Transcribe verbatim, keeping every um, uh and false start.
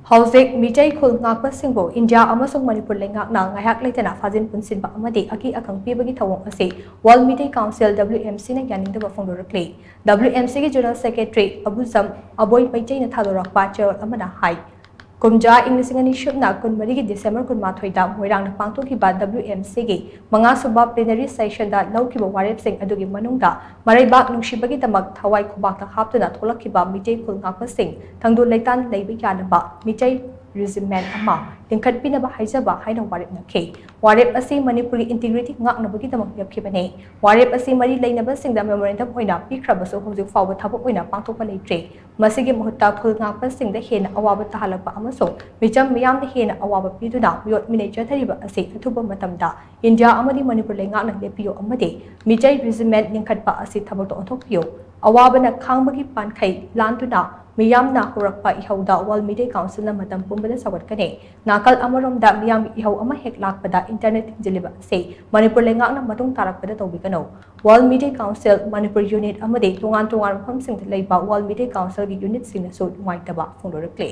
ꯍꯧꯖꯤꯛ ꯃꯤꯇꯩ ꯈꯨꯜ ꯉꯥꯛꯄꯁꯤꯡꯕꯨ ꯏꯟꯗꯤꯌꯥ ꯑꯃꯁꯨꯡ ꯃꯅꯤꯄꯨꯔ ꯂꯩꯉꯥꯛꯅ ꯉꯥꯏꯍꯥꯛ ꯂꯩꯇꯅ ꯐꯥꯖꯤꯟ ꯄꯨꯟꯁꯤꯟꯕ ꯑꯃꯗꯤ ꯑꯀꯤ ꯑꯈꯪ ꯄꯤꯕꯒꯤ ꯊꯧꯑꯣꯡ ꯑꯁꯤ World Meitei Council, W M C, ꯅ ꯌꯥꯅꯤꯡꯗꯕ ꯐꯣꯡꯗꯣꯔꯛꯂꯤ꯫ W M C ꯒꯤ General Secretary ꯑꯕꯨꯖꯝ ꯑꯕꯣꯏ ꯃꯩꯇꯩꯅ ꯊꯥꯗꯣꯔꯛꯄ ꯆꯦꯔꯣꯜ ꯑꯃꯅ ꯍꯥꯏ, ꯀꯨꯝꯖꯥ ꯏꯪ ꯂꯤꯁꯤꯡ ꯑꯅꯤ ꯁꯨꯞꯅ ꯀꯨꯟꯃꯔꯤꯒꯤ December ꯀꯨꯟꯃꯥꯊꯣꯏꯗ ꯃꯣꯏꯔꯥꯡꯗ ꯄꯥꯡꯊꯣꯛꯈꯤꯕ W M C ꯒꯤ ꯃꯉꯥꯁꯨꯕ plenary session ꯗ ꯂꯧꯈꯤꯕ ꯋꯥꯔꯦꯞꯁꯤꯡ ꯑꯗꯨꯒꯤ ꯃꯅꯨꯡꯗ ꯃꯔꯩꯕꯥꯛ ꯅꯨꯡꯁꯤꯕꯒꯤꯗꯃꯛ ꯊꯋꯥꯏ ꯈꯨꯕꯥꯛꯇ ꯍꯥꯞꯇꯨꯅ ꯊꯣꯛꯂꯛꯈꯤꯕ ꯃꯤꯇꯩ ꯈꯨꯜ ꯉꯥꯛꯄꯁꯤꯡ ꯇꯪꯗꯨ ꯂꯩꯇꯥꯟ ꯂꯩꯕ ꯌꯥꯅꯕ ꯃꯤꯇꯩ regiment ꯑꯃ ꯂꯤꯡꯈꯠꯄꯤꯅꯕ ꯍꯥꯏꯖꯕ ꯍꯥꯏꯅ ꯋꯥꯔꯦꯞ ꯅꯈꯤ꯫ ꯋꯥꯔꯦꯞ ꯑꯁꯤ ꯃꯅꯤꯄꯨꯔꯒꯤ integrity ꯉꯥꯛꯅꯕꯒꯤꯗꯃꯛ ꯂꯦꯞꯈꯤꯕꯅꯤ꯫ ꯋꯥꯔꯦꯞ ꯑꯁꯤ ꯃꯔꯤ ꯂꯩꯅꯕꯁꯤꯡꯗ memorandum ꯑꯣꯏꯅ ꯄꯤꯈ꯭ꯔꯕꯁꯨ ꯍꯧꯖꯤꯛ ꯐꯥꯎꯕ ꯊꯕꯛ ꯑꯣꯏꯅ ꯄꯥꯡꯊꯣꯛꯄ ꯂꯩꯇ꯭ꯔꯤ꯫ ꯃꯁꯤꯒꯤ ꯃꯍꯨꯠꯇ ꯈꯨꯜ ꯉꯥꯛꯄꯁꯤꯡꯗ ꯍꯦꯟꯅ ꯑꯋꯥꯕ ꯇꯥꯍꯜꯂꯛꯄ ꯑꯃꯁꯨꯡ ꯃꯤꯆꯝ ꯃꯤꯌꯥꯝꯗ ꯍꯦꯟꯅ ꯑꯋꯥꯕ ꯄꯤꯗꯨꯅ ꯃꯤꯑꯣꯠ ꯃꯤꯅꯩ ꯆꯠꯊꯔꯤꯕ ꯑꯁꯤ ꯑꯊꯨꯕ ꯃꯇꯝꯗ ꯏꯟꯗꯤꯌꯥ ꯑꯃꯗꯤ ꯃꯅꯤꯄꯨꯔ ꯂꯩꯉꯥꯛꯅ ꯂꯦꯞꯄꯤꯌꯨ ꯑꯃꯗꯤ ꯃꯤꯇꯩ regiment ꯂꯤꯡꯈꯠꯄ ꯑꯁꯤ ꯊꯕꯛꯇ ꯑꯣꯟꯊꯣꯛꯄꯤꯌꯨ꯫ ꯑꯋꯥꯕꯅ ꯈꯥꯡꯕꯒꯤ ꯄꯥꯟꯈꯩ ꯂꯥꯟꯗꯨꯅ ꯃꯤꯌꯥꯝꯅ ꯍꯧꯔꯛꯄ ꯏꯍꯧꯗ World Meitei Council ꯅ ꯃꯇꯝ ꯄꯨꯝꯕꯗ ꯁꯧꯒꯠꯀꯅꯤ꯫ ꯅꯥꯀꯜ ꯑꯃꯔꯣꯝꯗ ꯃꯤꯌꯥꯝꯒꯤ ꯏꯍꯧ ꯑꯃ ꯍꯦꯛ ꯂꯥꯛꯄꯗ internet ꯊꯤꯡꯖꯤꯜꯂꯤꯕ ꯑꯁꯤ ꯃꯅꯤꯄꯨꯔ ꯂꯩꯉꯥꯛꯅ ꯃꯇꯨꯡ ꯇꯥꯔꯛꯄꯗ ꯇꯧꯕꯤꯒꯅꯨ꯫ World Meitei Council, Manipur unit ꯑꯃꯗꯤ ꯇꯣꯉꯥꯟ ꯇꯣꯉꯥꯟꯕ ꯃꯐꯝꯁꯤꯡꯗ ꯂꯩꯕ World Meitei Council ꯒꯤ unit ꯁꯤꯡꯅꯁꯨ ꯅꯨꯡꯉꯥꯏꯇꯕ ꯐꯣꯡꯗꯣꯔꯛꯂꯤ꯫